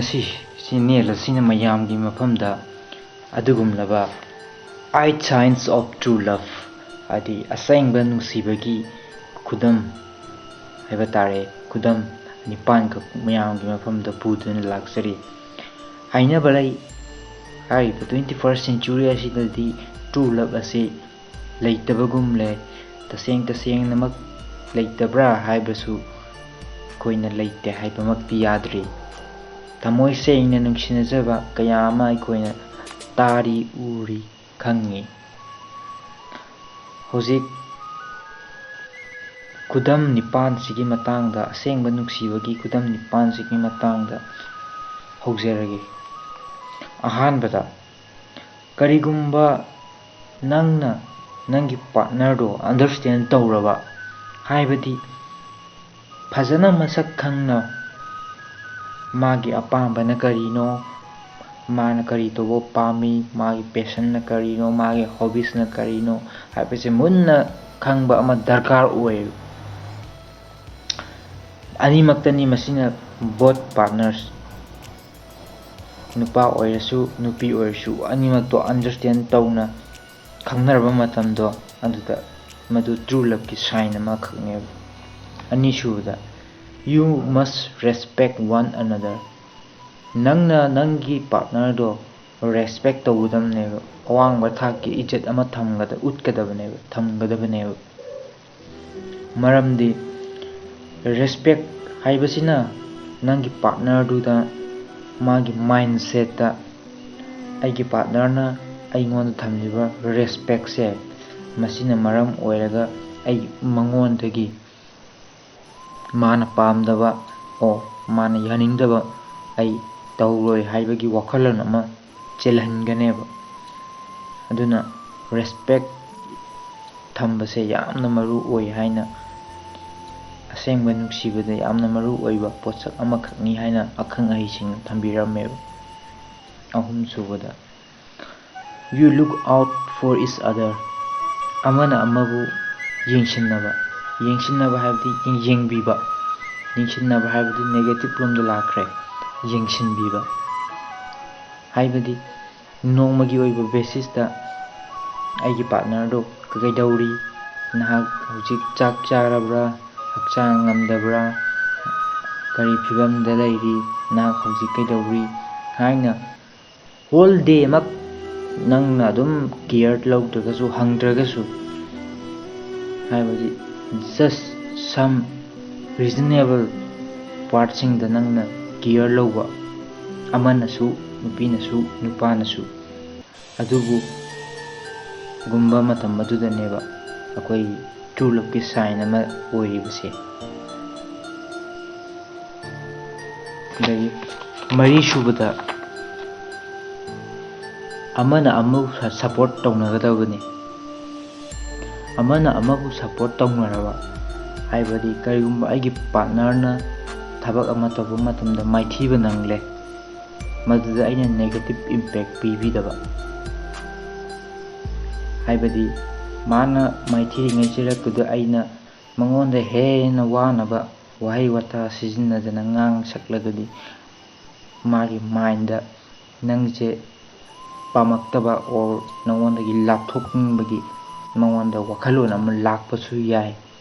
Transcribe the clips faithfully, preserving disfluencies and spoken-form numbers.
ꯉꯁꯤ ꯆꯦꯅꯦꯜ ꯑꯁꯤꯅ ꯃꯌꯥꯝꯒꯤ ꯃꯐꯝꯗ ꯑꯗꯨꯒꯨꯝꯂꯕ eight signs of true love, ꯍꯥꯏꯗꯤ ꯑꯁꯦꯡꯕ ꯅꯨꯡꯁꯤꯕꯒꯤ ꯈꯨꯗꯝ ꯍꯥꯏꯕ ꯇꯥꯔꯦ, ꯈꯨꯗꯝ ꯅꯤꯄꯥꯟꯈꯛ ꯃꯌꯥꯝꯒꯤ ꯃꯐꯝꯗ ꯄꯨꯗꯨꯅ ꯂꯥꯛꯆꯔꯤ꯫ ꯍꯥꯏꯅꯕ ꯂꯩ, ꯍꯥꯏꯔꯤꯕ twenty first century ꯑꯁꯤꯗꯗꯤ true love ꯑꯁꯤ ꯂꯩꯇꯕꯒꯨꯝꯂꯦ꯫ ꯇꯁꯦꯡ ꯇꯁꯦꯡꯅꯃꯛ ꯂꯩꯇꯕ꯭ꯔꯥ ꯍꯥꯏꯕꯁꯨ ꯑꯩꯈꯣꯏꯅ ꯂꯩꯇꯦ ꯍꯥꯏꯕꯃꯛꯇꯤ ꯌꯥꯗ꯭ꯔꯤ꯫ ꯊꯃꯣꯏ ꯁꯦꯡꯅ ꯅꯨꯡꯁꯤꯅꯖꯕ ꯀꯌꯥ ꯑꯃ ꯑꯩꯈꯣꯏꯅ ꯇꯥꯔꯤ, ꯎꯔꯤ, ꯈꯪꯉꯤ꯫ ꯍꯧꯖꯤꯛ ꯈꯨꯗꯝ ꯅꯤꯄꯥꯟꯁꯤꯒꯤ ꯃꯇꯥꯡꯗ, ꯑꯁꯦꯡꯕ ꯅꯨꯡꯁꯤꯕꯒꯤ ꯈꯨꯗꯝ ꯅꯤꯄꯥꯟꯁꯤꯒꯤ ꯃꯇꯥꯡꯗ ꯍꯧꯖꯔꯒꯦ꯫ ꯑꯍꯥꯟꯕꯗ, ꯀꯔꯤꯒꯨꯝꯕ ꯅꯪꯅ ꯅꯪꯒꯤ ꯄꯥꯔꯠꯅꯔꯗꯣ ꯑꯟꯗꯔꯁ꯭ꯇꯦꯟ ꯇꯧꯔꯕ, ꯍꯥꯏꯕꯗꯤ ꯐꯖꯅ ꯃꯁꯛ ꯈꯪꯅ ꯃꯥꯒꯤ ꯑꯄꯥꯝꯕꯅ ꯀꯔꯤꯅꯣ, ꯃꯥꯅ ꯀꯔꯤ ꯇꯧꯕ ꯄꯥꯝꯃꯤ, ꯃꯥꯒꯤ ꯄꯦꯁꯟꯅ ꯀꯔꯤꯅꯣ, ꯃꯥꯒꯤ ꯍꯣꯕꯤꯁꯅ ꯀꯔꯤꯅꯣ ꯍꯥꯏꯕꯁꯦ ꯃꯨꯟꯅ ꯈꯪꯕ ꯑꯃ ꯗꯔꯀꯥꯔ ꯑꯣꯏ꯫ ꯑꯅꯤꯃꯛꯇꯅꯤ ꯃꯁꯤꯅ, both partners, ꯅꯨꯄꯥ ꯑꯣꯏꯔꯁꯨ ꯅꯨꯄꯤ ꯑꯣꯏꯔꯁꯨ, ꯑꯅꯤꯃꯛꯇꯣ ꯑꯟꯗꯔꯁ꯭ꯇꯦꯟ ꯇꯧꯅ ꯈꯪꯅꯔꯕ ꯃꯇꯝꯗꯣ, ꯑꯗꯨꯗ ꯃꯗꯨ true loveꯀꯤ sign ꯑꯃꯈꯛꯅꯦꯕ꯫ ꯑꯅꯤꯁꯨꯕꯗ, you must respect one another. ꯅꯪꯅ ꯅꯪꯒꯤ ꯄꯥꯔꯠꯅꯔꯗꯣ ꯔꯦꯁꯄꯦꯛ ꯇꯧꯒꯗꯕꯅꯦꯕ, ꯑꯋꯥꯡꯕ ꯊꯥꯛꯀꯤ ꯏꯖꯠ ꯑꯃ ꯊꯝꯒꯗ-, ꯎꯠꯀꯗꯕꯅꯦꯕ, ꯊꯝꯒꯗꯕꯅꯦꯕ꯫ ꯃꯔꯝꯗꯤ ꯔꯦꯁꯄꯦꯛ ꯍꯥꯏꯕꯁꯤꯅ ꯅꯪꯒꯤ ꯄꯥꯔꯠꯅꯔꯗꯨꯗ, ꯃꯥꯒꯤ ꯃꯥꯏꯟꯁꯦꯠꯇ, ꯑꯩꯒꯤ ꯄꯥꯔꯠꯅꯔꯅ ꯑꯩꯉꯣꯟꯗ ꯊꯝꯂꯤꯕ ꯔꯦꯁꯄꯦꯛꯁꯦ, ꯃꯁꯤꯅ ꯃꯔꯝ ꯑꯣꯏꯔꯒ ꯑꯩ ꯃꯉꯣꯟꯗꯒꯤ ꯃꯥꯅ ꯄꯥꯝꯗꯕ, ꯑꯣ, ꯃꯥꯅ ꯌꯥꯅꯤꯡꯗꯕ ꯑꯩ ꯇꯧꯔꯣꯏ ꯍꯥꯏꯕꯒꯤ ꯋꯥꯈꯜꯂꯣꯟ ꯑꯃ ꯆꯦꯜꯍꯟꯒꯅꯦꯕ꯫ ꯑꯗꯨꯅ ꯔꯦꯁꯄꯦꯛ ꯊꯝꯕꯁꯦ ꯌꯥꯝꯅ ꯃꯔꯨ ꯑꯣꯏ ꯍꯥꯏꯅ, ꯑꯁꯦꯡꯕ ꯅꯨꯡꯁꯤꯕꯗ ꯌꯥꯝꯅ ꯃꯔꯨ ꯑꯣꯏꯕ ꯄꯣꯠꯁꯛ ꯑꯃꯈꯛꯅꯤ ꯍꯥꯏꯅ ꯑꯈꯪ ꯑꯍꯩꯁꯤꯡꯅ ꯊꯝꯕꯤꯔꯝꯃꯦꯕ꯫ ꯑꯍꯨꯝꯁꯨꯕꯗ, you look out for each other. ꯑꯃꯅ ꯑꯃꯕꯨ ꯌꯦꯡꯁꯤꯟꯅꯕ, ꯌꯦꯡꯁꯤꯟꯅꯕ ꯍꯥꯏꯕꯗꯤ ꯌꯦꯡ-, ꯌꯦꯡꯕꯤꯕ, ꯌꯦꯡꯁꯤꯟꯅꯕ ꯍꯥꯏꯕꯗꯤ negative ꯂꯣꯝꯗ ꯂꯥꯛꯈ꯭ꯔꯦ꯫ ꯌꯦꯡꯁꯤꯟꯕꯤꯕ꯫ ꯍꯥꯏꯕꯗꯤ ꯅꯣꯡꯃꯒꯤ ꯑꯣꯏꯕ ꯕꯦꯁꯤꯁꯇ ꯑꯩꯒꯤ ꯄꯥꯔꯠꯅꯔꯗꯣ ꯀꯩꯗꯧꯔꯤ, ꯅꯍꯥꯛ ꯍꯧꯖꯤꯛ ꯆꯥꯛ ꯆꯥꯔꯕ꯭ꯔꯥ, ꯍꯛꯆꯥꯡ ꯉꯝꯗꯕ꯭ꯔꯥ, ꯀꯔꯤ ꯐꯤꯕꯝꯗ ꯂꯩꯔꯤ, ꯅꯍꯥꯛ ꯍꯧꯖꯤꯛ ꯀꯩꯗꯧꯔꯤ ꯍꯥꯏꯅ ꯍꯣꯜ ꯗꯦꯃꯛ ꯅꯪꯅ ꯑꯗꯨꯝ ꯀꯤꯌꯔ ꯂꯧꯗ꯭ꯔꯒꯁꯨ, ꯍꯪꯗ꯭ꯔꯒꯁꯨ, ꯍꯥꯏꯕꯗꯤ just some reasonable ꯄꯥꯔꯠꯁꯤꯡꯗ ꯅꯪꯅ ꯀꯤꯌꯔ ꯂꯧꯕ, ꯑꯃꯅꯁꯨ, ꯅꯨꯄꯤꯅꯁꯨ, ꯅꯨꯄꯥꯅꯁꯨ, ꯑꯗꯨꯕꯨ ꯒꯨꯝꯕ ꯃꯇꯝ ꯑꯗꯨꯗꯅꯦꯕ ꯑꯩꯈꯣꯏ ꯇ꯭ꯔꯨ ꯂꯞꯀꯤ ꯁꯥꯏꯟ ꯑꯃ ꯑꯣꯏꯔꯤꯕꯁꯦ꯫ ꯑꯗꯒꯤ ꯃꯔꯤ ꯁꯨꯕꯗ, ꯑꯃꯅ ꯑꯃꯕꯨ ꯁꯞꯄꯣꯔꯠ ꯇꯧꯅꯒꯗꯕꯅꯤ꯫ ꯑꯃꯅ ꯑꯃꯕꯨ ꯁꯞꯄꯣꯔꯠ ꯇꯧꯅꯔꯕ, ꯍꯥꯏꯕꯗꯤ ꯀꯔꯤꯒꯨꯝꯕ ꯑꯩꯒꯤ ꯄꯥꯔꯠꯅꯔꯅ ꯊꯕꯛ ꯑꯃ ꯇꯧꯕ ꯃꯇꯝꯗ ꯃꯥꯏꯊꯤꯕ ꯅꯪꯂꯦ, ꯃꯗꯨꯗ ꯑꯩꯅ ꯅꯦꯒꯦꯇꯤꯞ ꯏꯝꯄꯦꯛ ꯄꯤꯕꯤꯗꯕ꯫ ꯍꯥꯏꯕꯗꯤ ꯃꯥꯅ ꯃꯥꯏꯊꯤꯔꯤꯉꯩ ꯆꯩꯔꯛꯇꯨꯗ ꯑꯩꯅ ꯃꯉꯣꯟꯗ ꯍꯦꯟꯅ ꯋꯥꯅꯕ ꯋꯥꯍꯩ ꯋꯥꯇꯥ ꯁꯤꯖꯤꯟꯅꯗꯅ ꯉꯥꯡ ꯁꯛꯂꯒꯗꯤ, ꯃꯥꯒꯤ ꯃꯥꯏꯟꯗ ꯅꯪꯁꯦ ꯄꯥꯝꯃꯛꯇꯕ or ꯅꯉꯣꯟꯗꯒꯤ ꯂꯥꯞꯊꯣꯛꯅꯤꯡꯕꯒꯤ ꯃꯉꯣꯟꯗ ꯋꯥꯈꯜꯂꯣꯟ ꯑꯃ ꯂꯥꯛꯄꯁꯨ ꯌꯥꯏ꯫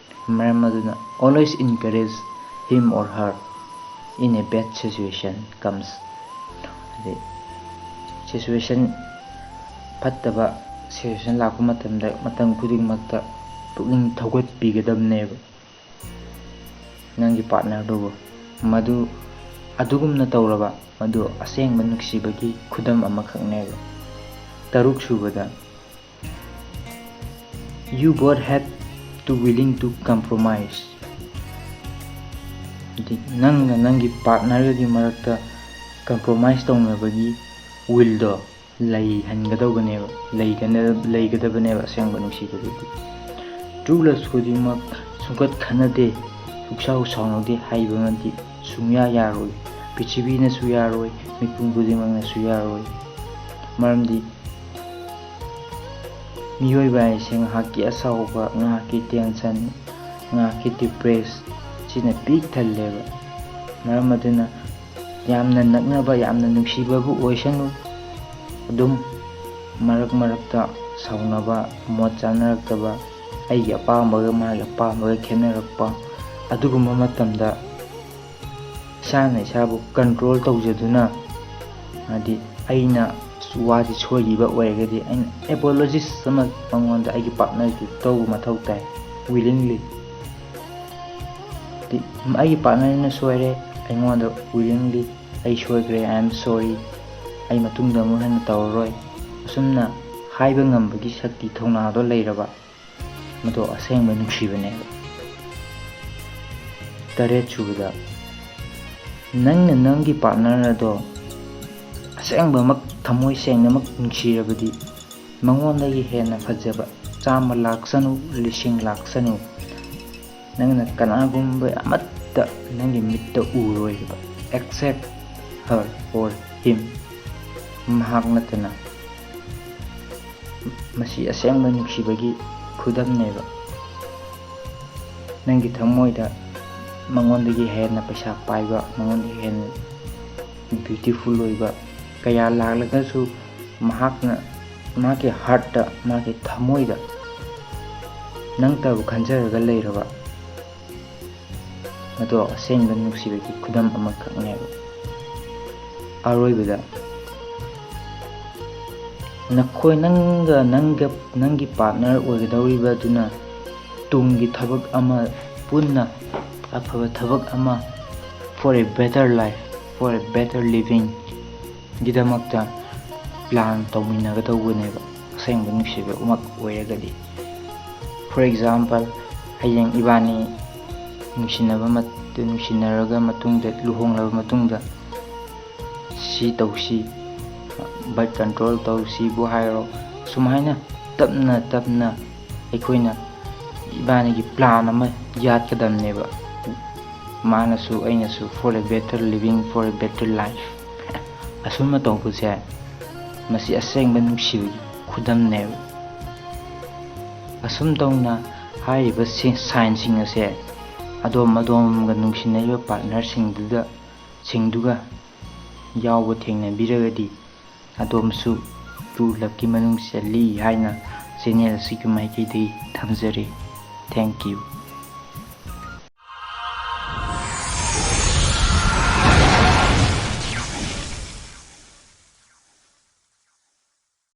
ꯃꯔꯝ ꯑꯗꯨꯅ always encourage him or her in a bad situation comes꯫ ꯍꯥꯏꯗꯤ ꯁꯤꯆꯨꯋꯦꯁꯟ ꯐꯠꯇꯕ ꯁꯤꯆꯨꯋꯦꯁꯟ ꯂꯥꯛꯄ ꯃꯇꯝꯗ ꯃꯇꯝ ꯈꯨꯗꯤꯡꯃꯛꯇ ꯄꯨꯛꯅꯤꯡ ꯊꯧꯒꯠꯄꯤꯒꯗꯕꯅꯦꯕ ꯅꯪꯒꯤ ꯄꯥꯔꯠꯅꯔꯗꯨꯕꯨ꯫ ꯃꯗꯨ ꯑꯗꯨꯒꯨꯝꯅ ꯇꯧꯔꯕ ꯃꯗꯨ ꯑꯁꯦꯡꯕ ꯅꯨꯡꯁꯤꯕꯒꯤ ꯈꯨꯗꯝ ꯑꯃꯈꯛꯅꯦꯕ꯫ ꯇꯔꯨꯛ ꯁꯨꯕꯗ, you both have to willing to compromise꯫ ꯍꯥꯏꯗꯤ ꯅꯪꯒ ꯅꯪꯒꯤ ꯄꯥꯔꯠꯅꯔꯒꯒꯤ ꯃꯔꯛꯇ ꯀꯝꯄ꯭ꯔꯣꯃꯥꯏꯁ ꯇꯧꯅꯕꯒꯤ ꯋꯤꯜꯗꯣ ꯂꯩꯍꯟꯒꯗꯧꯕꯅꯦꯕ, ꯂꯩꯒꯅ-, ꯂꯩꯒꯗꯕꯅꯦꯕ ꯑꯁꯦꯡꯕ ꯅꯨꯡꯁꯤꯕꯗꯨꯗꯤ꯫ ꯇ꯭ꯔꯨ ꯂꯞ ꯈꯨꯗꯤꯡꯃꯛ ꯁꯨꯡꯀꯠ ꯈꯟꯅꯗꯦ, ꯄꯨꯛꯁꯥꯎ ꯁꯥꯎꯅꯗꯦ ꯍꯥꯏꯕꯃꯗꯤ ꯁꯨꯡꯌꯥ ꯌꯥꯔꯣꯏ꯫ ꯄ꯭ꯔꯤꯊꯤꯕꯤꯅꯁꯨ ꯌꯥꯔꯣꯏ, ꯃꯤꯄꯨꯝ ꯈꯨꯗꯤꯡꯃꯛꯅꯁꯨ ꯌꯥꯔꯣꯏ꯫ ꯃꯔꯝꯗꯤ ꯃꯤꯑꯣꯏꯕ ꯍꯥꯏꯁꯦ ꯉꯥꯏꯍꯥꯛꯀꯤ ꯑꯁꯥꯎꯕ, ꯉꯥꯏꯍꯥꯛꯀꯤ ꯇꯦꯟꯁꯟ, ꯉꯥꯏꯍꯥꯛꯀꯤ ꯗꯤꯄ꯭ꯔꯦꯁ ꯁꯤꯅ ꯄꯤꯛ ꯊꯜꯂꯦꯕ꯫ ꯃꯔꯝ ꯑꯗꯨꯅ ꯌꯥꯝꯅ ꯅꯛꯅꯕ, ꯌꯥꯝꯅ ꯅꯨꯡꯁꯤꯕꯕꯨ ꯑꯣꯏꯁꯅꯨ, ꯑꯗꯨꯝ ꯃꯔꯛ ꯃꯔꯛꯇ ꯁꯥꯎꯅꯕ, ꯃꯣꯠ ꯆꯥꯅꯔꯛꯇꯕ, ꯑꯩꯒꯤ ꯑꯄꯥꯝꯕꯒ ꯃꯥꯒꯤ ꯑꯄꯥꯝꯕꯒ ꯈꯦꯠꯅꯔꯛꯄ, ꯑꯗꯨꯒꯨꯝꯕ ꯃꯇꯝꯗ ꯏꯁꯥꯅ ꯏꯁꯥꯕꯨ ꯀꯟꯇ꯭ꯔꯣꯜ ꯇꯧꯖꯗꯨꯅ, ꯍꯥꯏꯗꯤ ꯑꯩꯅ ꯋꯥꯁꯤ ꯁꯣꯏꯈꯤꯕ ꯑꯣꯏꯔꯒꯗꯤ ꯑꯩꯅ ꯑꯦꯄꯣꯂꯣꯖꯤꯁ ꯑꯃ ꯃꯉꯣꯟꯗ, ꯑꯩꯒꯤ ꯄꯥꯔꯠꯅꯔꯗꯨ ꯇꯧꯕ ꯃꯊꯧ ꯇꯥꯏ, ꯋꯤꯂꯤꯡꯂꯤ꯫ ꯑꯩꯒꯤ ꯄꯥꯔꯠꯅꯔꯅ ꯁꯣꯏꯔꯦ, ꯑꯩꯉꯣꯟꯗ ꯋꯤꯂꯤꯡꯂꯤ, "ꯑꯩ ꯁꯣꯏꯈ꯭ꯔꯦ, I am sorry, ꯑꯩ ꯃꯇꯨꯡꯗ ꯑꯃꯨꯛ ꯍꯟꯅ ꯇꯧꯔꯔꯣꯏ", ꯑꯁꯨꯝꯅ ꯍꯥꯏꯕ ꯉꯝꯕꯒꯤ ꯁꯛꯇꯤ, ꯊꯧꯅꯥꯗꯣ ꯂꯩꯔꯕ, ꯃꯗꯣ ꯑꯁꯦꯡꯕ ꯅꯨꯡꯁꯤꯕꯅꯦꯕ꯫ ꯇꯔꯦꯠ ꯁꯨꯕꯗ, ꯅꯪꯅ ꯅꯪꯒꯤ ꯄꯥꯔꯠꯅꯔ ꯑꯗꯣ ꯑꯁꯦꯡꯕꯃꯛ ꯊꯃꯣꯏ ꯁꯦꯡꯅꯃꯛ ꯅꯨꯡꯁꯤꯔꯕꯗꯤ, ꯃꯉꯣꯟꯗꯒꯤ ꯍꯦꯟꯅ ꯐꯖꯕ ꯆꯥꯝꯃ ꯂꯥꯛꯁꯅꯨ, ꯂꯤꯁꯤꯡ ꯂꯥꯛꯁꯅꯨ, ꯅꯪꯅ ꯀꯅꯥꯒꯨꯝꯕ ꯑꯃꯠꯇ ꯅꯪꯒꯤ ꯃꯤꯠꯇ ꯎꯔꯣꯏꯕ, except her or him, ꯃꯍꯥꯛ ꯅꯠꯇꯅ꯫ ꯃꯁꯤ ꯑꯁꯦꯡꯕ ꯅꯨꯡꯁꯤꯕꯒꯤ ꯈꯨꯗꯝꯅꯦꯕ꯫ ꯅꯪꯒꯤ ꯊꯃꯣꯏꯗ ꯃꯉꯣꯟꯗꯒꯤ ꯍꯦꯟꯅ ꯄꯩꯁꯥ ꯄꯥꯏꯕ, ꯃꯉꯣꯟꯗꯒꯤ ꯍꯦꯟꯅ ꯕ꯭ꯌꯨꯇꯤꯐꯨꯜ ꯑꯣꯏꯕ ꯀꯌꯥ ꯂꯥꯛꯂꯒꯁꯨ, ꯃꯍꯥꯛꯅ, ꯃꯍꯥꯛꯀꯤ ꯍꯥꯔꯠꯇ, ꯃꯍꯥꯛꯀꯤ ꯊꯃꯣꯏꯗ ꯅꯪꯇꯕꯨ ꯈꯟꯖꯔꯒ ꯂꯩꯔꯕ, ꯃꯗꯣ ꯑꯁꯦꯡꯕ ꯅꯨꯡꯁꯤꯕꯒꯤ ꯈꯨꯗꯝ ꯑꯃꯈꯛꯅꯦꯕ꯫ ꯑꯔꯣꯏꯕꯗ, ꯅꯈꯣꯏ, ꯅꯪꯒ, ꯅꯪꯒ, ꯅꯪꯒꯤ ꯄꯥꯔꯠꯅꯔ ꯑꯣꯏꯒꯗꯧꯔꯤꯕ ꯑꯗꯨꯅ ꯇꯨꯡꯒꯤ ꯊꯕꯛ ꯑꯃ, ꯄꯨꯟꯅ ꯑꯐꯕ ꯊꯕꯛ ꯑꯃ, for a better life, for a better living ꯒꯤꯗꯃꯛꯇ ꯄ꯭ꯂꯥꯟ ꯇꯧꯃꯤꯟꯅꯒꯗꯧꯕꯅꯦꯕ, ꯑꯁꯦꯡꯕ ꯅꯨꯡꯁꯤꯕ ꯑꯃ ꯑꯣꯏꯔꯒꯗꯤ꯫ For example, ꯍꯌꯦꯡ ꯏꯕꯥꯅꯤ ꯅꯨꯡꯁꯤꯅꯕ ꯃꯠ-, ꯅꯨꯡꯁꯤꯅꯔꯒ ꯃꯇꯨꯡꯗ, ꯂꯨꯍꯣꯡꯂꯕ ꯃꯇꯨꯡꯗ ꯁꯤ ꯇꯧꯁꯤ, birth control ꯇꯧꯁꯤꯕꯨ ꯍꯥꯏꯔꯣ, ꯁꯨꯃꯥꯏꯅ ꯇꯞꯅ ꯇꯞꯅ ꯑꯩꯈꯣꯏꯅ ꯏꯕꯥꯅꯤꯒꯤ ꯄ꯭ꯂꯥꯟ ꯑꯃ ꯌꯥꯠꯀꯗꯕꯅꯦꯕ꯫ ꯃꯥꯅꯁꯨ ꯑꯩꯅꯁꯨ, for a better living, for a better life꯫ ꯑꯁꯨꯝꯅ ꯇꯧꯕꯁꯦ, ꯃꯁꯤ ꯑꯁꯦꯡꯕ ꯅꯨꯡꯁꯤꯕꯒꯤ ꯈꯨꯗꯝꯅꯦꯕ꯫ ꯑꯁꯨꯝ ꯇꯧꯅ ꯍꯥꯏꯔꯤꯕ ꯁꯤ-, ꯁꯥꯏꯟꯁꯤꯡ ꯑꯁꯦ ꯑꯗꯣꯝ ꯑꯗꯣꯝꯒ ꯅꯨꯡꯁꯤꯅꯔꯤꯕ ꯄꯥꯔꯠꯅꯔꯁꯤꯡꯗꯨꯗ ꯁꯤꯡꯗꯨꯒ ꯌꯥꯎꯕ ꯊꯦꯡꯅꯕꯤꯔꯒꯗꯤ ꯑꯗꯣꯝꯁꯨ ꯇꯨ ꯂꯛꯀꯤ ꯃꯅꯨꯡ ꯆꯜꯂꯤ ꯍꯥꯏꯅ ꯆꯦꯅꯦꯜ ꯑꯁꯤꯒꯤ ꯃꯥꯏꯀꯩꯗꯒꯤ ꯊꯝꯖꯔꯤ꯫ Thank you꯫